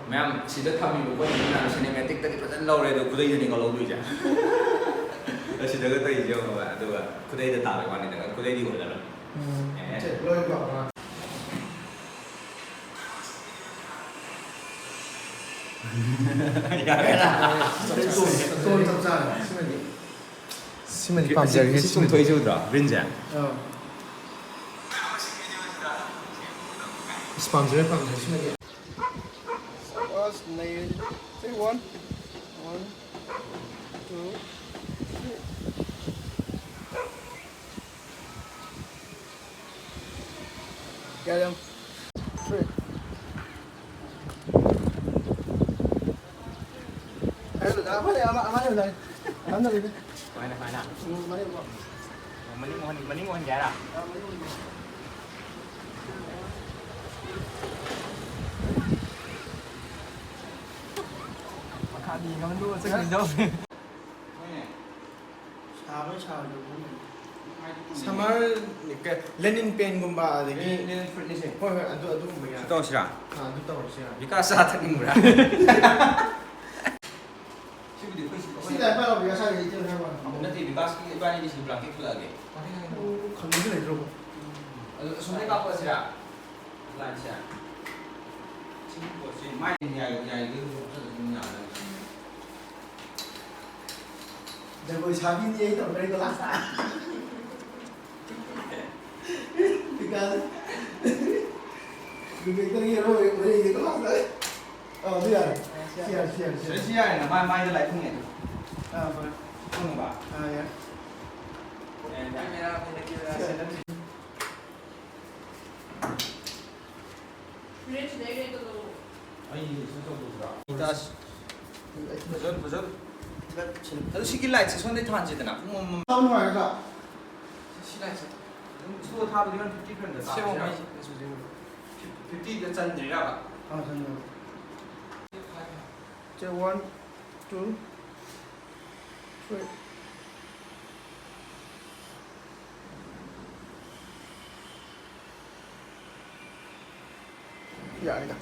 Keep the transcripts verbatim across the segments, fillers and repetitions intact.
ꯃꯌꯥꯝ ꯁꯤꯗ ꯊꯝꯃꯤꯕ ꯄꯣꯠ ꯃꯌꯥꯝ cinematic ꯇꯗꯤ ꯐꯖꯅ ꯂꯧꯔꯦ, ꯑꯗꯣ ꯈꯨꯗꯩꯗꯨꯅꯤꯀꯣ ꯂꯧꯗꯣꯏꯁꯦ꯫ ꯑꯁꯤꯗꯒ ꯇꯧꯔꯤꯁꯦ ꯌꯦꯡꯉꯣꯕ, ꯑꯗꯨꯒ ꯈꯨꯗꯩꯗ ꯇꯥꯕꯩ ꯋꯥꯅꯤꯗꯅ, ꯈꯨꯗꯩꯗꯤ ꯑꯣꯏꯔꯔꯣꯏ꯫ ꯎꯝ꯫ ꯑꯦ꯫ ꯁꯦ, ꯂꯣꯏꯀꯣ? ꯌꯥꯔꯦ꯫ ꯇꯣꯟ ꯆꯞ ꯆꯥꯔꯦ꯫ ꯁꯤꯃꯗꯤ, ꯁꯤꯃꯗꯤ ꯄꯥꯝꯖꯔꯦ, ꯁꯤ ꯁꯤꯃꯗꯤ꯫ ꯆꯨꯝꯊꯣꯛꯏꯁꯦ ꯎꯗ꯭ꯔꯣ? Green ꯁꯦ? ꯑꯥ꯫ ꯑꯁ, ꯄꯥꯝꯖꯔꯦ, ꯄꯥꯝꯖꯔꯦ, ꯁꯤꯃꯗꯤ꯫ ꯁꯕꯥꯁ, ꯅꯩꯔꯦ꯫ Say one. One, two, three. Get him. Three. ꯑꯃꯅꯦ, ꯑꯃ, ꯑꯃꯅꯦ, ꯑꯃꯅꯦ꯫ ꯑꯃꯅꯦ꯫ ꯁꯨꯃꯥꯏꯅ, ꯁꯨꯃꯥꯏꯅ꯫ ꯎꯝ, ꯃꯅꯦ, ꯑꯃ꯫ ꯃꯅꯤꯡ ꯑꯣꯟ-, ꯃꯅꯤꯡ ꯑꯣꯟꯒꯦ ꯍꯥꯏꯔ? ꯑꯥ, ꯃꯅꯤꯡ ꯑꯣꯟꯒꯦ꯫ ꯃꯈꯥꯗꯤ ꯉꯝꯗꯣ ꯆꯠꯈꯤꯗꯧ꯫ ꯁꯥꯕ꯭ꯔꯥ ꯁꯥꯔꯣꯏꯗ꯭ꯔꯥ ꯈꯪꯗꯦ꯫ Summer ꯀ-, linen pant ꯒꯨꯝꯕ ꯑꯗꯒꯤ linen, linen ꯐꯨꯔꯤꯠꯅꯤꯁꯦ꯫ ꯍꯣꯏ, ꯍꯣꯏ, ꯑꯗꯨ, ꯑꯗꯨꯒꯨꯝꯕ ꯌꯥꯏ꯫ ꯁꯤ ꯇꯧꯁꯤꯔꯥ? ꯑꯥ, ꯑꯗꯨ ꯇꯧꯔꯁꯨ ꯌꯥꯏ꯫ ꯕꯤꯀꯥꯁ ꯆꯥ ꯊꯛꯅꯤꯡꯕ꯭ꯔꯥ? ꯁꯤꯕꯨꯗꯤ ꯑꯩꯈꯣꯏ ꯁꯤ ꯁꯤ ꯂꯥꯏ ꯄꯥꯎ ꯌꯥ ꯁꯥꯒꯦ ꯏꯆꯦ ꯍꯣꯏ ꯍꯥꯏꯕ꯫ ꯅꯠꯇꯦ, ꯕꯤꯀꯥꯁꯀꯤ ꯏꯕꯥꯅꯤꯒꯤ ꯁꯤ blanket ꯈꯨꯜꯂꯛꯑꯒꯦ꯫ ꯑꯣ, ꯈꯜꯂꯨꯁꯨ ꯂꯩꯇ꯭ꯔꯕꯣ? ꯑꯗꯨ ꯑꯁꯣꯝꯗꯩ ꯀꯥꯞꯄꯛꯑꯁꯤꯔꯥ? Line ꯁꯦ꯫ ꯁꯤꯒꯤ ꯄꯣꯠꯁꯦ ꯃꯥꯏ ꯌꯥꯏ-, ꯌꯥꯏꯒꯗꯧꯕ ꯈꯔ ꯑꯗꯨꯝ ꯌꯥꯔꯅꯤ꯫ ꯖꯒꯣꯏ ꯁꯥꯕꯤꯅꯤ ꯑꯩ ꯇꯧꯔꯛꯀꯅꯤꯀꯣ last ꯇ꯫ ꯕꯤꯀꯥꯁ꯫ ꯕꯤꯕꯦꯛꯇꯒꯤ ꯍꯦꯔꯣ ꯑꯣꯏꯔꯛꯏꯅꯦꯀꯣ last ꯇ꯫ ꯑ, ꯑꯗꯨ ꯌꯥꯔꯦ꯫ ꯁꯤ ꯌꯥꯔꯦ, ꯁꯤ ꯌꯥꯔꯦ, ꯁꯤ ꯌꯥꯔꯦ꯫ ꯁꯤ ꯌꯥꯔꯦꯅ, ꯃꯥ-, ꯃꯥꯏꯗ ꯂꯥꯏ ꯊꯨꯡꯉꯦ ꯑꯗꯨ꯫ ꯑꯥ, ꯐꯔꯦ꯫ ꯊꯨꯡꯉꯕ? ꯑꯥ, ꯌꯥꯔꯦ꯫ ꯑꯦ, ꯌꯥꯔꯦ, ꯌꯥꯔꯦ, ꯌꯥꯔꯦ꯫ ꯁꯤ ꯌꯥꯔꯦ꯫ ꯑꯩ ꯁꯤ ꯇꯧꯊꯣꯛꯁꯤꯔꯥ? ꯇꯥꯁ꯫ ꯐꯖꯅ, ꯐꯖꯅ꯫ ꯑꯗꯨ ꯁꯤꯒꯤ light ꯁꯦ ꯁꯣꯝꯗꯩ ꯊꯥꯟꯁꯤꯗꯅ꯫ ꯄꯨꯡ ꯑꯃꯃꯝ꯫ ꯌꯥꯝ ꯅꯨꯡꯉꯥꯏꯔꯒ꯫ ꯁꯤ light ꯁꯦ꯫ ꯑꯗꯨꯝ slow ꯊꯥꯕꯗꯤ ꯍꯣꯔꯦꯟ fifty frame ꯗ ꯁꯦꯝꯃꯣ, ꯇꯥꯕꯁꯤꯔꯥ? ꯃꯩ ꯁꯤ ꯃꯆꯨꯁꯦ ꯌꯦꯡꯉꯣ꯫ Fifty ꯗ ꯆꯟꯗ꯭ꯔꯤꯔꯕ? ꯑꯥ, ꯆꯟꯗ꯭ꯔꯤ꯫ ꯆꯦ, one, two, three. ꯌꯥꯔꯦꯗ꯫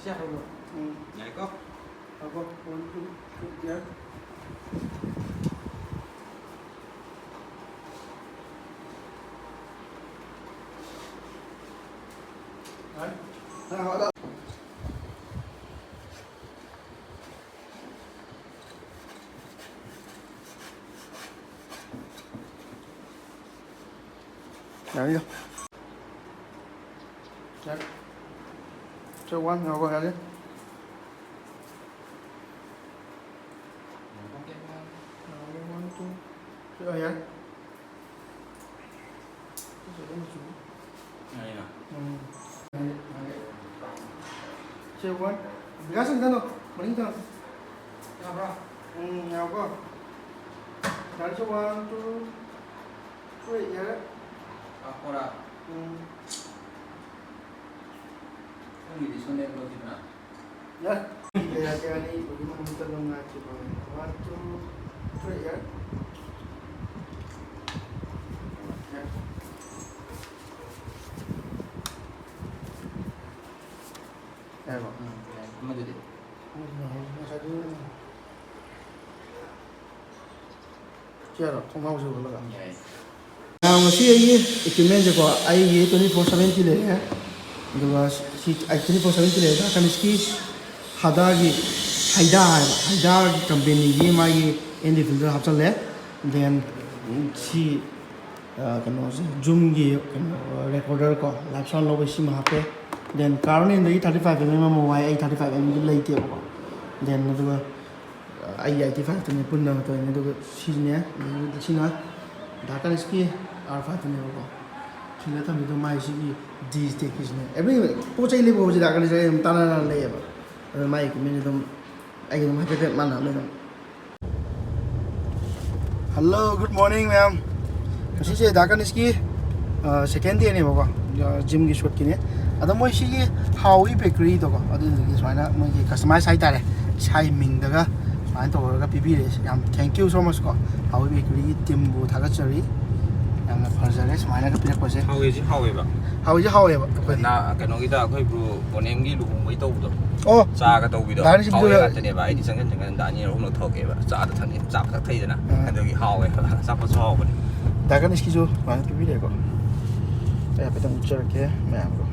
ꯁꯤ ꯌꯥꯈ꯭ꯔꯕꯣ? ꯎꯝ꯫ ꯌꯥꯏꯀꯣ? ꯉꯥꯏꯈꯣ, one, two, three, ꯌꯥꯔꯦ꯫ ꯌꯥꯔꯦ? ꯅꯪ ꯍꯧꯒꯠꯂꯣ꯫ ꯌꯥꯔꯦ, ꯌꯥꯔꯦ꯫ ꯆꯦꯛ꯫ ꯆꯦꯛ ꯋꯥꯟ ꯌꯥꯎꯕ ꯌꯥꯔꯦ꯫ One, two. ꯆꯦꯛ ꯌꯥꯔꯦ꯫ Check one. ꯕꯤꯀꯥꯁ, ꯅꯪ ꯃꯅꯤꯡ ꯆꯪꯉꯣ꯫ ꯌꯥꯕ꯭ꯔꯥ? ꯎꯝ, ꯌꯥꯎꯀꯣ꯫ ꯌꯥꯔꯦ, ꯆꯦꯛ ꯋꯥꯟ, ꯇꯨ꯫ ꯍꯣꯏ, ꯌꯥꯔꯦ꯫ ꯂꯥꯛꯄ꯭ꯔꯥ? ꯎꯝ꯫ ꯅꯪꯒꯤꯗꯤ ꯁꯣꯝꯗ ꯂꯧꯈꯤꯗꯅ? ꯌꯥꯔꯦ꯫ ꯀꯌꯥ, ꯀꯌꯥꯅꯤ ꯎꯕꯒꯤ ꯃꯃꯤꯡ ꯆꯠꯂꯣ ꯉꯥꯛꯈꯤꯕ꯫ One, two, three, ꯌꯥꯔꯦ꯫ ꯌꯥꯔꯕꯣ? ꯎꯝ, ꯌꯥꯏ꯫ ꯑꯃꯗꯨꯗꯤ? ꯉꯁꯥꯏꯗꯨ ꯆꯦꯔꯣ, ꯊꯣꯡꯅꯥꯎꯁꯦ ꯍꯨꯜꯂꯒ? ꯌꯥꯏ꯫ ꯑꯥ, ꯉꯁꯤ ꯑꯩꯒꯤ equipment ꯁꯦꯀꯣ, ꯑꯩꯒꯤ twenty four seven ꯀꯤ ꯂꯩꯔꯦ꯫ ꯑꯗꯨꯒ ꯁꯤ, ꯑꯩ twenty four seven ꯀꯤ ꯂꯩꯔꯦ꯫ ꯗꯥꯀꯥꯅꯤꯁꯀꯤ ꯍꯗꯥꯒꯤ, ꯍꯩꯗꯥ ꯍꯥꯏꯕ, ꯍꯩꯗꯥꯒꯤ company ꯒꯤ ꯃꯥꯒꯤ N D filter ꯍꯥꯞꯆꯜꯂꯦ꯫ Then, ꯁꯤ, ꯑꯥ, ꯀꯩꯅꯣꯁꯦ, Zoom ꯒꯤ ꯀꯩꯅꯣ, recorder ꯀꯣ, live sound ꯂꯧꯕꯩ ꯁꯤꯃ ꯍꯥꯞꯄꯦ꯫ Then, ꯀꯥꯔꯣꯅꯦꯟꯗꯒꯤ thirty five mm ꯑꯃ ꯋꯥꯏ, ꯑꯩ thirty five mm ꯗꯤ ꯂꯩꯇꯦꯕꯀꯣ꯫ Then, ꯑꯗꯨꯒ ꯑꯩꯒꯤ eighty five ꯇꯨꯅꯦ ꯄꯨꯟꯅ ꯇꯧꯔꯤꯅꯦ, ꯑꯗꯨꯒ ꯁꯤꯅꯦ, ꯑꯗꯒꯤ ꯁꯤꯅ ꯗꯥꯀꯥꯅꯤꯁꯀꯤ R five ꯇꯨꯅꯦꯕꯀꯣ꯫ ꯁꯤꯗ ꯊꯝꯃꯤꯗꯣ ꯃꯥꯏ ꯁꯤꯒꯤ D Tech ꯀꯤꯁꯤꯅꯦ꯫ Every ꯄꯣꯠ ꯆꯩ ꯂꯩꯕ ꯍꯧꯖꯤꯛ ꯗꯥꯀꯥꯅꯤꯁ ꯑꯩ ꯑꯗꯨꯝ ꯇꯥꯟꯅꯔ ꯂꯩꯌꯦꯕ꯫ ꯑꯗꯨ ꯃꯥꯏ equipment ꯑꯗꯨꯝ ꯑꯩꯒꯤ ꯑꯗꯨꯝ ꯍꯥꯏꯐꯦꯠ ꯍꯥꯏꯐꯦꯠ ꯃꯥꯟꯅꯕꯅꯦ ꯑꯗꯨꯝ꯫ Hello, good morning, ꯃꯌꯥꯝ꯫ ꯉꯁꯤꯁꯦ ꯗꯥꯀꯥꯅꯤꯁꯀꯤ, ꯑ, second day ꯅꯦꯕꯀꯣ, ꯑ, gym ꯒꯤ shoot ꯀꯤꯅꯦ꯫ ꯑꯗꯣ ꯃꯣꯏ ꯁꯤꯒꯤ ꯍꯥꯎꯏ bakery ꯗꯣꯀꯣ, ꯑꯗꯨꯗꯨꯒꯤ ꯁꯨꯃꯥꯏꯅ ꯃꯣꯏꯒꯤ customize ꯍꯥꯏꯇꯥꯔꯦ, ꯏꯁꯥꯒꯤ ꯃꯤꯡꯗꯒ ꯁꯨꯃꯥꯏꯅ ꯇꯧꯔꯒ ꯄꯤꯕꯤꯔꯛꯑꯦ꯫ ꯌꯥꯝ thank you so much ꯀꯣ, ꯍꯥꯎꯏ bakery ꯒꯤ team ꯕꯨ ꯊꯥꯒꯠꯆꯔꯤ꯫ ꯌꯥꯝꯅ ꯐꯖꯔꯦ ꯁꯨꯃꯥꯏꯅꯒ ꯄꯤꯔꯛꯄꯁꯦ꯫ ꯍꯥꯎꯋꯦꯁꯤ ꯍꯥꯎꯋꯦꯕ꯫ ꯍꯥꯎꯋꯦꯁꯤ ꯍꯥꯎꯋꯦꯕ ꯑꯩꯈꯣꯏꯗꯤ꯫ ꯅ-, ꯀꯩꯅꯣꯒꯤꯗ ꯑꯩꯈꯣꯏ ꯕ꯭ꯔꯣ ꯕꯣꯅꯦꯝꯒꯤ ꯂꯨꯍꯣꯡꯕꯒꯤ ꯇꯧꯕꯗꯣ꯫ ꯑꯣ꯫ ꯆꯥꯒ ꯇꯧꯕꯤꯗꯣ꯫ ꯗꯥ ꯒꯅꯦꯁꯀꯤꯗꯣ ꯍꯥꯎꯋꯦ ꯉꯥꯛꯇꯅꯦꯕ꯫ ꯑꯩꯗꯤ ꯆꯪꯁꯤꯟ ꯆꯪꯁꯤꯟꯗ ꯑꯅꯤꯔꯛ ꯑꯍꯨꯝꯂꯛ ꯊꯣꯛꯑꯦꯕ꯫ ꯆꯥꯗ ꯊꯛꯅꯤ, ꯆꯥ ꯄꯪꯊꯛ ꯊꯛꯏꯗꯅ꯫ ꯑꯥ꯫ ꯑꯗꯨꯒꯤ ꯍꯥꯎꯋꯦꯕ꯫ ꯑꯆꯥꯄꯣꯠꯁꯨ ꯍꯥꯎꯕꯅꯦ꯫ ꯗꯥ ꯒꯅꯦꯁꯀꯤꯁꯨ ꯁꯨꯃꯥꯏꯅ ꯄꯤꯕꯤꯔꯛꯑꯦꯀꯣ꯫ ꯑꯩ ꯍꯥꯏꯐꯦꯠꯇꯪ ꯎꯠꯆꯔꯛꯀꯦ ꯃꯌꯥꯝꯗꯣ꯫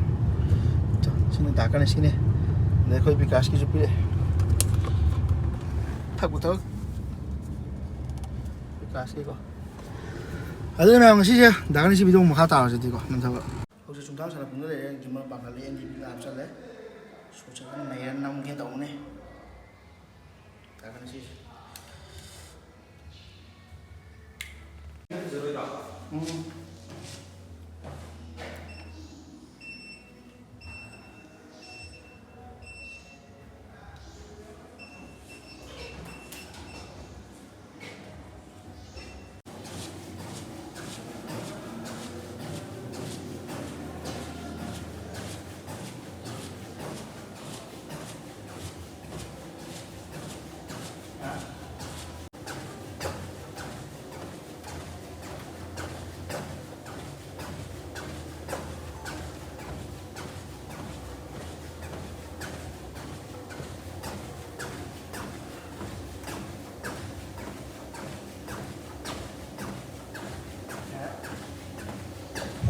ꯁꯤꯅ ꯗꯥ ꯒꯅꯦꯁꯀꯤꯅꯦ꯫ ꯑꯗꯩ ꯑꯩꯈꯣꯏ ꯕꯤꯀꯥꯁꯀꯤꯁꯨ ꯄꯤꯔꯛꯑꯦ꯫ ꯊꯛꯄꯨ ꯊꯛ-, ꯕꯤꯀꯥꯁꯀꯤꯀꯣ꯫ ꯑꯗꯨꯅ ꯃꯌꯥꯝ ꯉꯁꯤꯁꯦ ꯗꯥ ꯒꯅꯦꯁꯀꯤ video ꯃꯈꯥ ꯇꯥꯔꯁꯤꯗꯤꯀꯣ, ꯅꯝꯊꯕ꯫ ꯍꯧꯖꯤꯛ ꯆꯨꯝꯊꯥꯡ ꯁꯥꯟꯅ ꯄꯨꯡꯗ ꯂꯩꯔꯦ, ꯒꯦꯃꯔ ꯄꯥꯈꯠꯂꯦ, ꯑꯦꯟ ꯗꯤ ꯄꯤ ꯂꯥꯛꯑ ꯆꯠꯂꯦ꯫ ꯁꯣꯠꯁꯦ ꯀꯟꯅ ꯅꯩꯔ ꯅꯝꯒꯦ ꯇꯧꯕꯅꯦ꯫ ꯇꯥꯒꯅꯤ ꯁꯤꯁꯦ꯫ ꯎꯝ꯫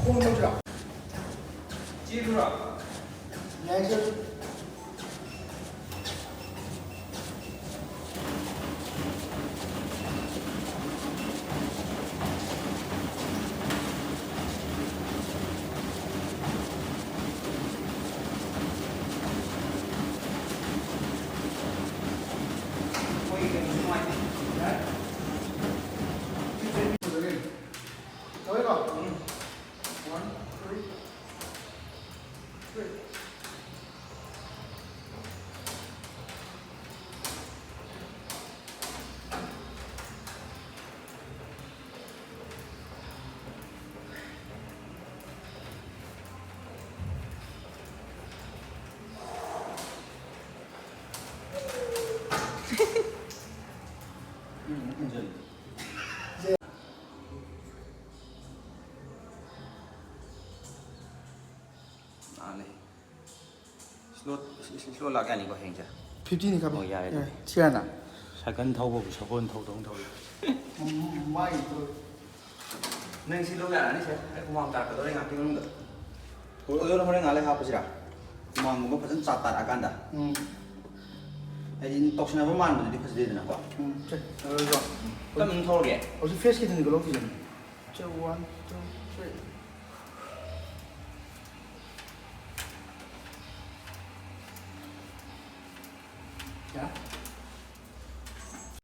ꯈꯣꯡ ꯅꯠꯇ꯭ꯔꯥ? ꯆꯦꯜꯂꯨꯔꯥ? ꯌꯥꯏ, ꯆꯦꯜꯂꯨ꯫ ꯅꯥꯜꯂꯦ꯫ ꯁ꯭ꯂꯣꯠ, ꯁ꯭ꯂꯣꯠ ꯂꯥꯛ ꯌꯥꯅꯤꯀꯣ ꯍꯌꯦꯡꯁꯦ? ꯐꯤꯐꯇꯤꯅꯤ ꯀꯥꯞꯄꯤ꯫ ꯑꯣ, ꯌꯥꯔꯦ ꯑꯗꯨꯗꯤ꯫ ꯌꯥꯔꯦ꯫ ꯁꯤ ꯌꯥꯔꯦꯅ? ꯁꯥꯏꯀꯜ ꯊꯧꯕꯕꯨ ꯁꯒꯣꯜ ꯊꯧꯗꯧꯅ ꯊꯧꯔꯤ꯫ ꯃꯥꯏ ꯇꯧꯔꯤ꯫ ꯅꯪ ꯁꯤ ꯂꯧ ꯌꯥꯔꯅꯤ ꯁꯦ꯫ ꯑꯩ ꯍꯨꯃꯥꯡ ꯇꯥꯔꯛꯀꯗꯧꯔꯦ ꯉꯥꯛꯇꯪ ꯃꯅꯨꯡꯗ꯫ ꯑꯗꯨꯅ ꯍꯣꯔꯦꯟ ꯉꯥꯏꯍꯥꯛ ꯂꯩ ꯍꯥꯞꯄꯁꯤꯔꯥ? ꯍꯨꯃꯥꯡꯒꯨꯝꯕ ꯐꯖꯅ ꯆꯥ ꯇꯥꯔꯛꯑꯀꯥꯟꯗ꯫ ꯎꯝ꯫ ꯍꯥꯏꯗꯤ ꯇꯧꯁꯤꯟꯅꯕ ꯃꯥꯟꯕꯗꯨꯗꯤ ꯐꯖꯗꯦꯗꯅꯀꯣ꯫ ꯎꯝ, ꯁꯦ, ꯑꯗꯨꯗꯣ꯫ ꯇꯞꯅ ꯑꯗꯨꯝ ꯊꯧꯔꯒꯦ꯫ ꯍꯧꯖꯤꯛ ꯐꯦꯁꯀꯤꯗꯨꯅꯤꯀꯣ ꯂꯧꯗꯣꯏꯁꯦ꯫ ꯁꯦ, ꯋꯥꯟ, ꯇꯨ, ꯊ꯭ꯔꯤ꯫ ꯌꯥ?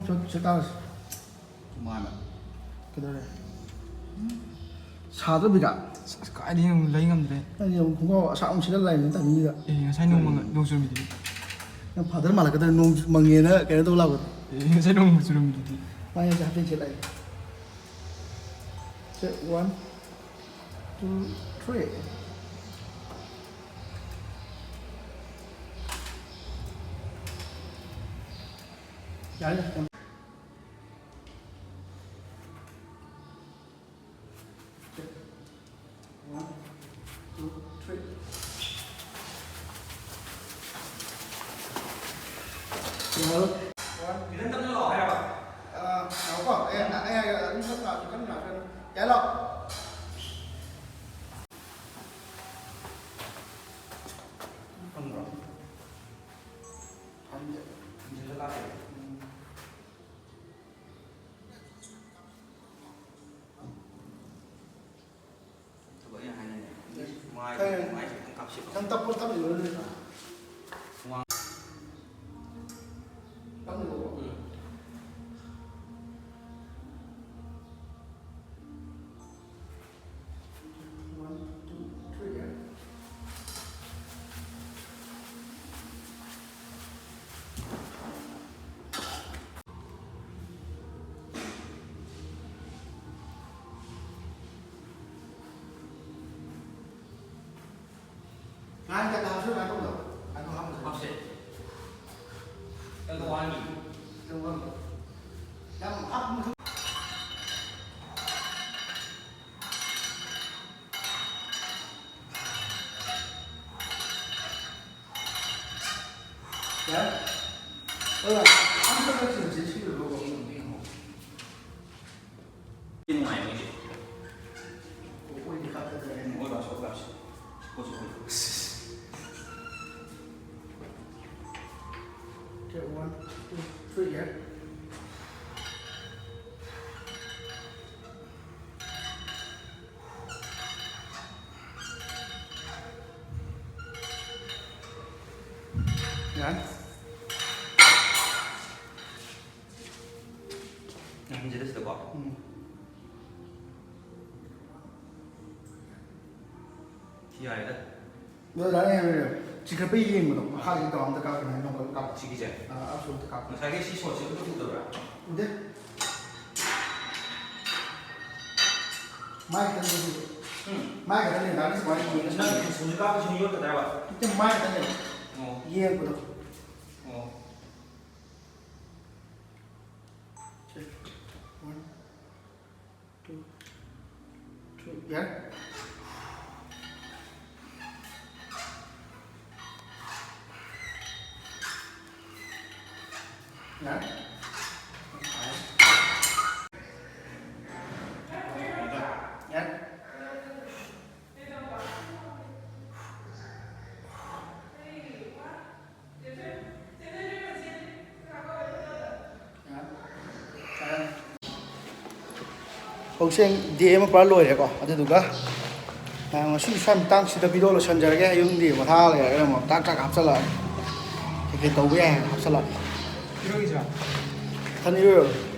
ꯆꯠ-, ꯆꯠ ꯇꯥꯔꯁꯤ꯫ ꯃꯥꯅ꯫ ꯀꯩꯗꯧꯔꯦ? ꯁꯥꯗ꯭ꯔꯣ ꯕꯤꯀꯥ? ꯑꯁ, ꯀꯥꯏꯗꯩꯅꯣ, ꯂꯩ ꯉꯝꯗ꯭ꯔꯦ꯫ ꯑꯩꯗꯤ ꯑꯃꯨꯛ ꯈꯣꯡꯒ꯭ꯔꯥꯎ ꯑꯁꯥꯡꯕ ꯁꯦꯠꯂ ꯂꯥꯛꯏꯅꯦ ꯇꯥꯏꯃꯤꯡꯁꯤꯗ꯫ ꯑꯦ, ꯉꯁꯥꯏ ꯅꯣꯡ ꯃꯪꯉ-, ꯅꯣꯡ ꯆꯨꯔꯝꯃꯤꯗꯨꯗꯤ꯫ ꯅꯪ ꯐꯥꯗꯔ ꯃꯥꯜꯂꯛꯀꯗ꯭ꯔꯥ, ꯅꯣꯡ ꯃꯪꯉꯦꯅ ꯀꯩꯅꯣ ꯇꯧ ꯂꯥꯛꯄꯗꯣ? ꯑꯦ, ꯉꯁꯥꯏ ꯅꯣꯡ ꯆꯨꯔꯝꯃꯤꯗꯨꯗꯤ꯫ ꯃꯥꯅꯦ, ꯉꯁꯥꯏ ꯍꯥꯞꯄꯦꯟ ꯁꯦꯠ ꯂꯥꯛꯏ꯫ ꯁꯦ, ꯋꯥꯟ, ꯇꯨ, ꯊ꯭ꯔꯤ꯫ ꯌꯥꯔꯦ, ꯌꯥꯔꯦ꯫ ꯁꯦ, ꯋꯥꯟ, ꯇꯨ, ꯊ꯭ꯔꯤ꯫ ꯌꯥꯔꯦ꯫ ꯈꯤꯇꯪ ꯇꯞꯅ ꯂꯥꯛꯑꯣ ꯍꯥꯏꯔꯕ? ꯑꯥ, ꯉꯥꯏꯈꯣꯀꯣ꯫ ꯑꯩ, ꯑꯩ, ꯑꯩ ꯑꯗꯨꯝ ꯇꯞꯅ ꯂꯥꯛꯑꯁꯨ, ꯀꯟꯅ ꯂꯥꯛꯑꯁꯨ ꯑꯗꯨꯝ꯫ ꯌꯥꯏ, ꯂꯥꯛꯑꯣ꯫ ꯐꯪꯕ꯭ꯔꯣ? ꯐꯪꯗꯦ꯫ ꯐꯪꯗꯦ, ꯂꯥꯛꯑꯦ꯫ ꯎꯝ꯫ ꯑꯗꯨꯒ ꯑꯩꯅ ꯍꯥꯏꯅꯤꯡꯉꯦ, ꯃꯥꯏ, ꯈꯪꯉꯦ꯫ ꯃꯥꯏꯁꯦ ꯈꯤꯇꯪ ꯀꯥꯞꯁꯤꯜꯂꯣ꯫ ꯈꯤꯇꯪ ꯇꯞꯄꯣ, ꯇꯞꯅ ꯏꯔꯣ ꯑꯗꯨꯗꯤ꯫ ꯍꯨꯃꯥꯡ꯫ ꯇꯞꯅ ꯏꯔꯣꯀꯣ꯫ ꯎꯝ꯫ One, two, three, yeah. ꯉꯥꯏ ꯀꯌꯥ ꯇꯥꯕꯁꯨ ꯉꯥꯏꯈꯣ꯫ ꯉꯥꯏꯈꯣ, ꯍꯥꯞꯄꯁꯦ꯫ ꯍꯥꯞꯁꯦ꯫ ꯀꯩꯅꯣ ꯋꯥꯅꯤ꯫ ꯀꯩꯅꯣ ꯋꯥꯅꯤ꯫ ꯌꯥꯝ ꯍꯥꯞꯄ ꯃꯊꯧ-꯫ ꯌꯥꯔꯦ? ꯑꯗꯣ ꯑꯝꯇ ꯆꯠꯁꯤꯟ ꯆꯦꯟꯁꯤꯜꯂꯨꯔꯣꯀꯣ꯫ ꯅꯨꯡꯉꯥꯏ ꯃꯣꯏꯁꯦ꯫ ꯑꯣꯏꯗꯤ ꯈꯛꯇꯗꯅꯦ꯫ ꯎꯝ, ꯑꯣꯏ ꯂꯥꯛꯁꯤ, ꯑꯣꯏ ꯂꯥꯛꯁꯤ꯫ ꯀꯣꯠꯁꯨ ꯀꯣꯠꯂꯨ꯫ Okay, one, two, three, yeah. ꯌꯥꯔꯦ꯫ ꯌꯥꯝ ꯍꯟꯖꯤꯜꯂꯦ ꯁꯤꯗꯀꯣ꯫ ꯎꯝ꯫ ꯁꯤ ꯌꯥꯔꯦꯗ꯫ ꯑꯗꯣ ꯗꯥ ꯅꯦꯍꯦꯝ, ꯆꯤꯡꯈꯠꯄ ꯌꯦꯡꯕꯗꯣ, ꯃꯈꯥꯗꯒꯤ ꯗꯥꯎꯟꯗ ꯀꯥꯞꯈꯤꯕꯅꯦ, ꯅꯣꯡꯈꯠꯂ ꯀꯥꯞꯄ꯫ ꯁꯤꯒꯤꯁꯦ? ꯑꯥ, ꯑꯞꯁꯣꯜꯗ ꯀꯥꯞꯄ꯫ ꯉꯁꯥꯏꯒꯤ ꯁꯤ ꯁꯣꯠꯁꯦ ꯑꯝꯇ ꯎꯗꯕ꯭ꯔꯥ? ꯎꯗꯦ꯫ ꯃꯥꯏ ꯈꯛꯇꯅꯦ ꯁꯤꯗꯤ꯫ ꯎꯝ꯫ ꯃꯥꯏ ꯈꯛꯇꯅꯦ, ꯗꯥ ꯅꯦꯍꯦꯝ ꯁꯨꯃꯥꯏꯅ ꯌꯦꯡꯉ ꯅꯪ ꯁꯨꯝ ꯀꯥꯞꯄ ꯁꯨꯝ ꯌꯣꯠꯀꯗ꯭ꯔꯕ? ꯅꯠꯇꯦ, ꯃꯥꯏ ꯈꯛꯇꯅꯦ꯫ ꯑꯣ꯫ ꯌꯦꯡꯕꯗꯣ꯫ ꯑꯣ꯫ ꯁꯦ, one, two, three, ꯌꯥꯔꯦ꯫ ꯌꯥꯔꯦ꯫ ꯌꯥꯔꯦ꯫ ꯍꯧꯖꯤꯛ ꯗꯦ ꯑꯃ ꯄꯨꯔꯥ ꯂꯣꯏꯔꯦꯀꯣ꯫ ꯑꯗꯨꯗꯨꯒ, ꯑ, ꯉꯁꯤ ꯁ꯭ꯋꯥꯏ ꯃꯇꯥꯡꯁꯤꯗ ꯚꯤꯗꯤꯑꯣ ꯂꯣꯏꯁꯤꯟꯖꯔꯒꯦ꯫ ꯌꯨꯝꯗꯤ ꯃꯊꯥ ꯂꯩꯔꯒ ꯑꯃꯨꯛ ꯇꯥꯛ ꯇꯥꯛ ꯍꯥꯞꯆꯜꯂꯛꯑꯒꯦ꯫ ꯀꯩꯀꯩ ꯇꯧꯕ ꯌꯥꯏ ꯍꯥꯏꯅ ꯍꯥꯞꯆꯜꯂꯛꯑꯒꯦ꯫ ꯏꯔꯣꯏꯁꯤꯔꯥ? ꯏꯊꯟ ꯏꯔꯣꯏꯔꯣꯏ꯫